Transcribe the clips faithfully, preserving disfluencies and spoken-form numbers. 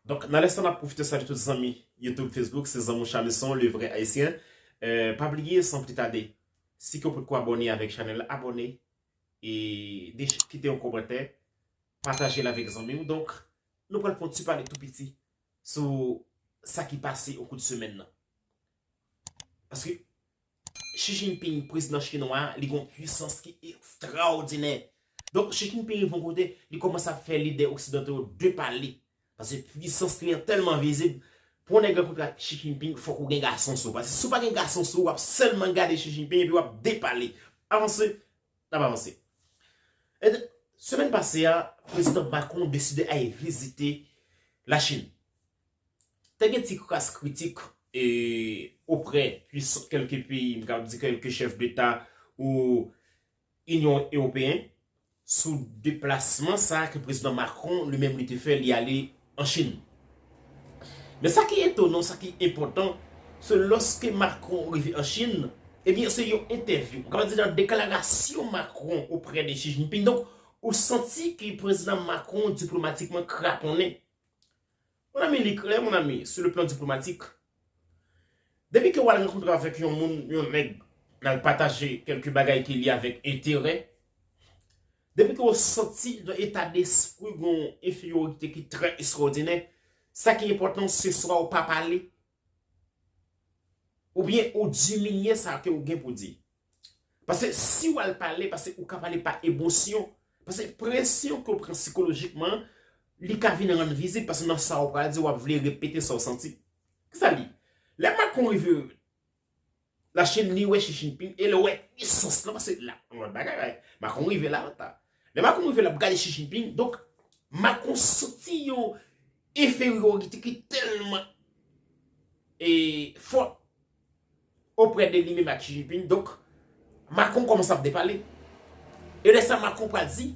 Donk, nan lenstan, n ap pwofite salye tout zanmi YouTube, Facebook, se zanmi w Chamison, le vrai haïtien. Euh, pa bliye, san pli tade, si ke w potko abòne avèk chanèl la, abòne e dech- kite yon kòmantè, pataje l avèk zanmi w. Donk, nou pral fè yon ti pale tou piti sou sa ki pase o kou de semèn nan. Paske Xi Jinping, prezidan chinwa a, li gen yon pwisans ki ekstraòdinè. Donk, Xi Jinping rive yon kote, li kòmanse ap fè lidè oksidanto yo depale. Paske pwisans li an tèlman vizib, pou yon nèg rankontre ak Xi Jinping, fòk ou gen gason sou ou. Paske si w pa gen gason sou ou, w ap sèlman gade Xi Jinping epi w ap depale. Avanse, n ap avanse. E, semèn pase a, prezidan Macron deside al vizite Lachin. Te gen ti kras kritik e oprè pwisan kèlke peyi, m kapab di kèlke chèf deta ou Inyon Ewopeyen, sou deplasman sa a ke prezidan Macron li menm li te fè, li ale an Chin. Men sa ki etonan, sa ki enpòtan, se lòske Macron rive an Chin, ebyen, se yon entèvyou, m kapab di nan deklarasyon Macron oprè de Xi Jinping. Donk, ou santi ke prezidan Macron diplomatikman kraponnen. Mon ami, li klè, mon ami, sou le plan diplomatik. Depi ke w al rankontre avèk yon moun, yon nèg, n al pataje kèlke bagay ki lye avèk enterè, depi ke w santi nan eta despri w gen yon enferiyorite ki trè estrawòdinè, sa ki enpòtan, se swa w pa pale, oubyen ou diminye sa ke w gen pou di. Paske si w al pale, paske ou ka pale pa emosyon, paske presyon ke w pran sikolojikman, li ka vin rann vizib, paske nan sa w pral di, w ap vle repete sa w santi. Kisa li? Lè Macron rive Lachin, li wè Xi Jinping, e lè w wè pwisans lan, paske la, yon lòt bagay, Macron rive la, la. Lè Macron rive, l ap gade Xi Jinping, donk, Macron santi yon enferiyorite ki tèlman e, fò oprè de li menm ak Xi Jinping. Donk, Macron kòmanse ap depale. E lè sa, Macron pral di,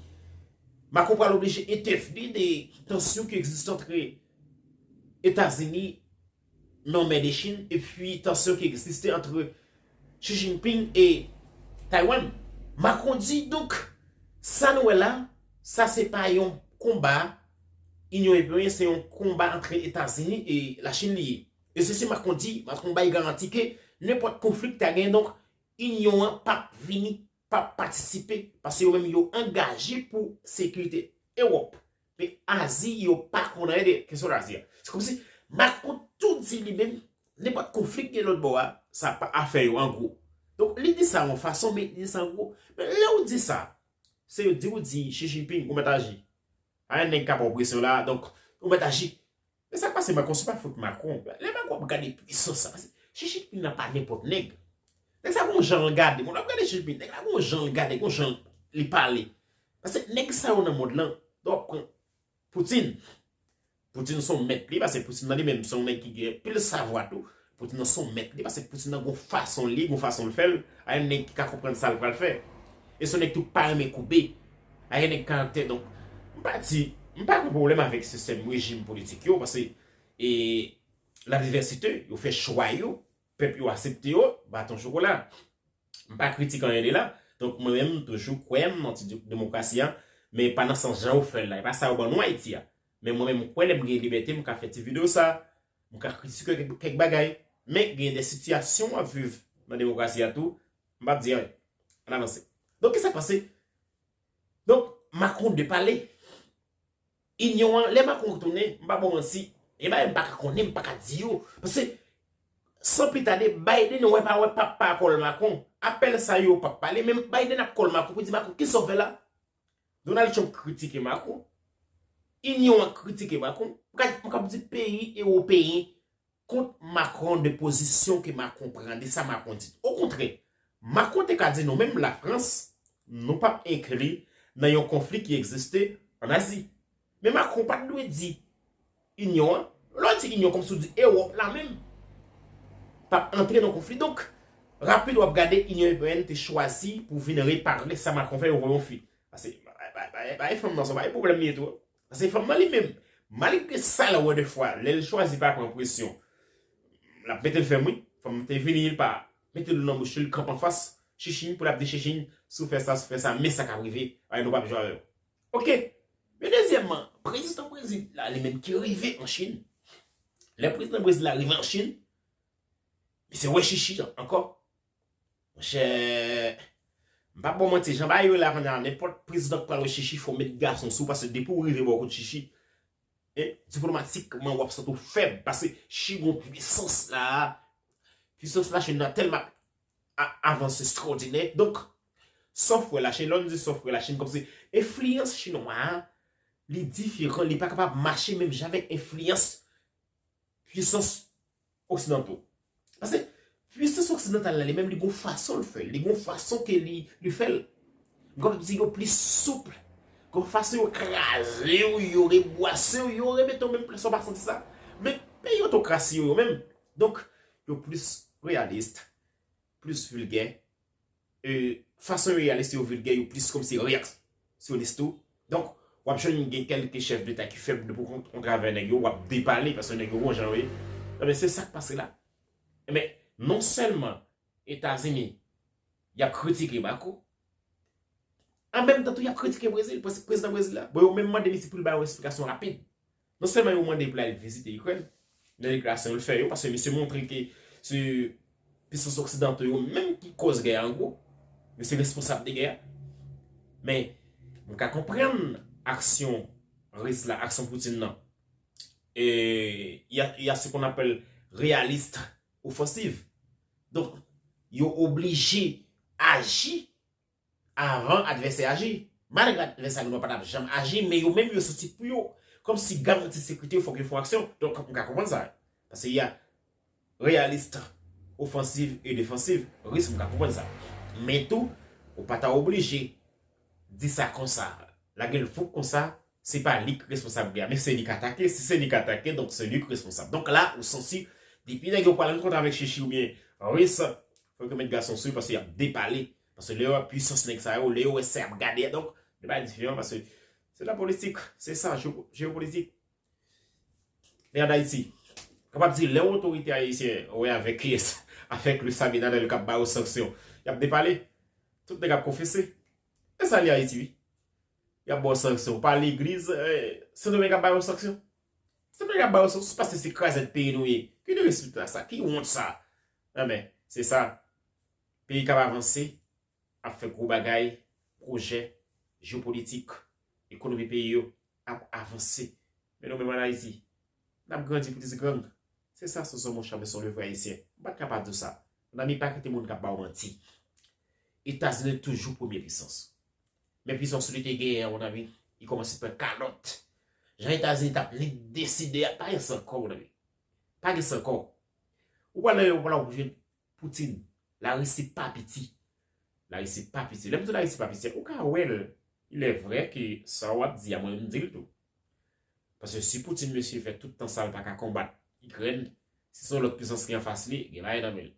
Macron pral oblije entèvni de tansyon ki egziste antre Etazini, nan mè de Chin, epi tansyon ki egziste antre Xi Jinping e Taiwan. Macron di, donk, sa nou wè la, sa se pa yon konba Inyon Ewopeyen, se yon konba antre Etazini e Lachin li ye. E se si Macron di, Macron bay garanti ke nenpòt konfli ki ta genyen, donk, Inyon an p ap vini, p ap patisipe, paske yo menm yo angaje pou sekirite Ewòp. Men Azi, yo pa konn anyen de kesyon Azi a. Se kòmsi Macron tou di li menm, nenpòt konfli ki gen lòt bò a, sa pa afè yo, an gwo. Donk, li di sa yon fason, men li di sa an gwo. Men lè w di sa, se yo di w di Xi Jinping, ou mèt aji. A yon nèg k ap ba w presyon la, donk, ou mèt aji. Men sa k pase Macron, se pa fòt Macron. Lè Macron ap gade pwisans sa, paske Xi Jinping nan pa nenpòt nèg. Nèg sa gon jan l gade, moun ap gade Xi Jinping, nèg la gon jan l gade, gon jan li pale. Paske nèg sa yo nan mond lan, lè w ap pran Poutine. Poutine se yon mèt li, paske Poutine nan li menm se yon nèg ki gen pil savwa tou. Poutine nan se yon mèt li, paske Poutine nan gon fason li, gon fason l fè l, a yon nèg ki ka konprann sa l pral fè. E se yon nèg tou pa renmen koube. A yon nèg karaktè, donk, m pa di, m pa gen pwoblèm avèk sistèm rejim politik yo, paske e, la divèsite, yo fè chwa yo, pèp yo aksepte yo, baton chokola. M pa kritike anyen de la. Donk, mwen menm, m toujou kwè m nan ti de-, demokrasi a, men pa nan sans jan yo fè l la. E pa sa yo ban nou Ayiti a. Men mwen menm, m kwè lè m gen libète, m ka fè ti videyo sa, m ka kritike kèk, kèk bagay. Men gen de sitiyasyon w ap viv nan demokrasi a tou, m p ap di anyen. Ann avanse. Donk, kisa k pase? Donk, Macron depale. Inyon an, lè Macron retounen, m pa ba w manti, e bagay m pa ka konnen, m pa ka di yo. Paske, san pli tade, Biden wè pa wè p ap pa kòl Macron. Apèl sa yo p ap pale, men Biden ap kòl Macron pou di Macron, kisa w fè la? Donald Trump kritike Macron. Inyon an kritike Macron. M ka, m ka di peyi ewopeyen kont Macron de pozisyon ke Macron pran, de sa Macron di. Okontrè, Macron te ka di nou menm Lafrans, nou p ap enkli nan yon konfli ki egziste ann Azi. Men Macron pa t dwe di Inyon an, lè w di Inyon kòmsi w di Ewòp la menm p ap antre nan konfli. Donk, rapid w ap gade Inyon Ewopeyen te chwazi pou vin repare sa Macron fè, yo voye yon fi. Paske, bay, bay, bay, bay fanm nan sa, bay pwoblèm li ye tou. Paske fanm nan li menm, malgre sa l wè defwa, lè l chwazi pa pran presyon, l ap mete l fèm wi. Fanm nan te vini, li pa mete dlo nan bouch li, l kanpe anfas Xi Jinping pou l ap di Xi Jinping, si w fè sa, si w fè sa, men sa k ap rive, ay nou p ap jwe avè w. Oke. Men dezyèmman, Prezidan Brezil la, li menm ki rive an Chin. Lè prezidan Brezil la rive an Chin, misye wè Chichi ankò. Monchè, m p ap ba w manti, jan bagay yo la kounye a, nenpòt prezidan k pral wè Chichi, fò w met gason sou, paske depi w rive bò kot Chichi, e, diplomatikman, w ap santi w fèb, paske Chi gon pwisans la, pwisans Lachin nan tèlman ap avanse ekstwòdinè. Donk, sa w fè Lachin, lè n di sa w fè Lachin, kòmsi enfliyans chinwa a, li diferan, li pa kapab mache menm jan avèk enfliyans pwisans oksidanto. Paske pwisans oksidantal la, li menm, li gon fason l fè l, li gon fason ke li, li fè l. M kapab di yo plis soup, gon fason yo kraze w, yo rebwase w, yo remete w menm plas ou pa santi sa. Men peyi otokrasi yo, yo menm, donk, yo plis reyalis, plis vilgè, e, fason yo reyalis yo vilgè, yo plis kòmsi reyaksyonis tou. Donk, w ap jwenn gen kèlke chèf deta ki fèb pou kont, kontravè nèg yo, w ap depale, paske nèg yo gon jan yo ye. Ebyen, se sa k pase la. Ebyen, non sèlman Etazini, y ap kritike Bako, an menm tan tou, y ap kritike Brezil, prez-, prezidan Brezil la. Bon, yo menm mande misye pou l ba yo esplikasyon rapid. Non sèlman yo mande pou l al vizite Ikrèn, nan deklarasyon l fè yo, paske misye montre ke se pwisans oksidanto yo menm ki koz gè a an gwo, yo se responsab de gè a. Men, m ka konprann aksyon Ris la, aksyon Putin nan. E, y a, y a ce qu'on appelle réaliste offensive. Donk, yo oblije aji avan advèsè aji. Malgre advèsè a nou pa t ap janm aji, men yo menm yo santi pou yo. Kòmsi garanti sekirite yo, fòk yo fè yon aksyon. Donk, m ka konprann sa. Paske y a réaliste offensive et défensive. Ris, m ka konprann sa. Men tou, ou pa ta oblije di sa konsa. Lage l fouk konsa, se pa li k responsab gè a. Men se li k atake, si se li k atake, donk se li k responsab. Donk la, ou santi, depi nèg yo pral rankontre avèk Chichi oubyen Ris, fòk yo met gason sou yo paske y ap depale. Paske lè yo wè pwisans nèg sa yo, lè yo wè sa y ap gade a, donk, de bagay diferan paske se la politik, se sa, jewo-, jewopolitik. Men an Ayiti, kapab di lè otorite ayisyen wè avèk kiyès, avèk Luis Abinader k ap ba yo sanksyon, y ap depale, tout nèg ap konfese. E sa li Ayiti, wi. Y ap ba w sanksyon, pa legliz, e, Sendomeng ap ba yo sanksyon. Sendomeng ap ba yo sanksyon, se paske se krazèt peyi nou ye. Ki disrespect sa, ki wont sa. Enben, se sa. Peyi k ap avanse, ap fè gwo bagay, pwojè, jewopolitik, ekonomi peyi yo ap avanse. Men nou menm an Ayiti, n ap grandi plis gang. Se sa, se son monchè, men se yon levre ayisyen. M pa t ka pa di w sa. Monami, pa kite moun k ap ba w manti. Etazini toujou premye pwisans. Men pwisans li te genyen an, monami, li kòmanse pran kalòt. Jan Etazini t ap nik deside a, pa gen san kò, monami. Pa gen san kò. Ou pral nan yon, ou pral jwenn Poutine, Larisi pa piti. Larisi pa piti. Lè m di Larisi pa piti, ou ka wè l. Il est vrai ke sa w ap di a, mwen menm m di l tou. Paske si Poutine, mesye, fè tout tan sa l pa ka konbat Ikrèn, si se yon lòt pwisans ki anfas li, gen bagay nan men l.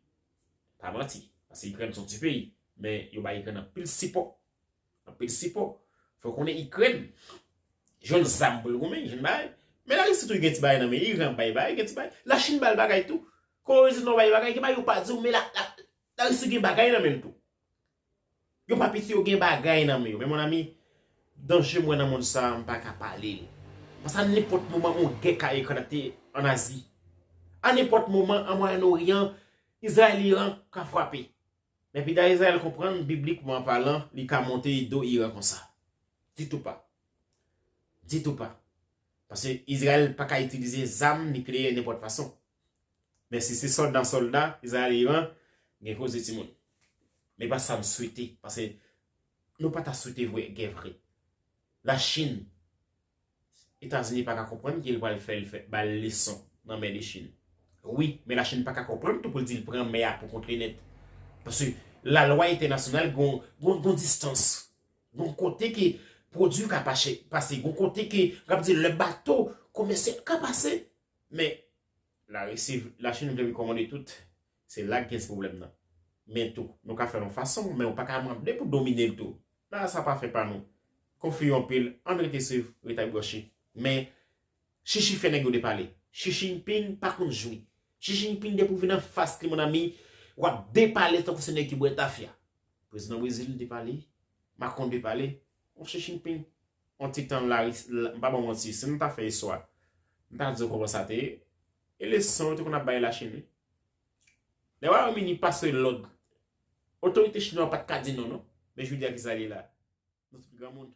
Pa manti. Paske Ikrèn se yon ti peyi. Men yo bay Ikrèn anpil sipò. Anpil sipò. Fò konnen Ikrèn jwenn zam pou l goumen, jwenn bagay. Men Larisi tou gen ti bagay nan men li, Iran bay bagay, gen ti bagay. Lachin ba l bagay tou. Kore di Nò bay bagay, gen bagay yo pa di w, men la, la, Larisi gen bagay nan men l tou. Yo pa piti, yo gen bagay nan men yo. Men monami, danje m wè nan mond sa a, m pa ka pale l. Paske a nenpòt moman, yon gè ka eklate ann Azi. A nenpòt moman, an Mwayen Oryan, Izrayèl, Iran ka frape. Men pita Izrayèl konprann, biblikman palan, li ka monte do Iran konsa. Ditou pa. Ditou pa. Paske Izrayèl pa ka itilize zam nikleyè nenpòt fason. Men si se sòlda, sòlda, Izrayèl, Iran, gen koze timoun. Men pa sa m swete, paske nou pa ta swete vre, gè vre. Lachin, Etazini pa ka konprann ki l pral fè, l fè, ba l leson nan men de Chin. Wi, men Lachin pa ka konprann tou pou l di l pran mè a pou kont li nèt. Paske lalwa entènasyonal gon, gon, gon distans. Gon kote ke pwodui ka pache, pase, gon kote ke, n ap di lè bato komèsyal ka pase. Men, Larisi, Lachin vle rekòmande tout. Se la k gen ti pwoblèm nan. Men tou, nou ka fè l yon fason, men ou pa ka mande pou domine l tou. La, sa pa fè pa nou. Konfli yo anpil, ann rete swiv, rete branche. Men, Chichi fè nèg yo depale. Xi Jinping pa konn jwe. Xi Jinping depi w vin anfas li, monami, w ap depale tankou se nèg ki bwè tafya. Prezidan Brezil depale, Macron depale, yon Xi Jinping. yon ti tan Laris, m pa ba w manti, si nou ta fè istwa, m ta di w kòman sa te ye. E leson yo te konn ap bay Lachin, wi. Lè Wayòm Ini pase lòd, otorite chinwa pa t ka di non, non. Men jodi a ki sa li la? Nou tout granmoun.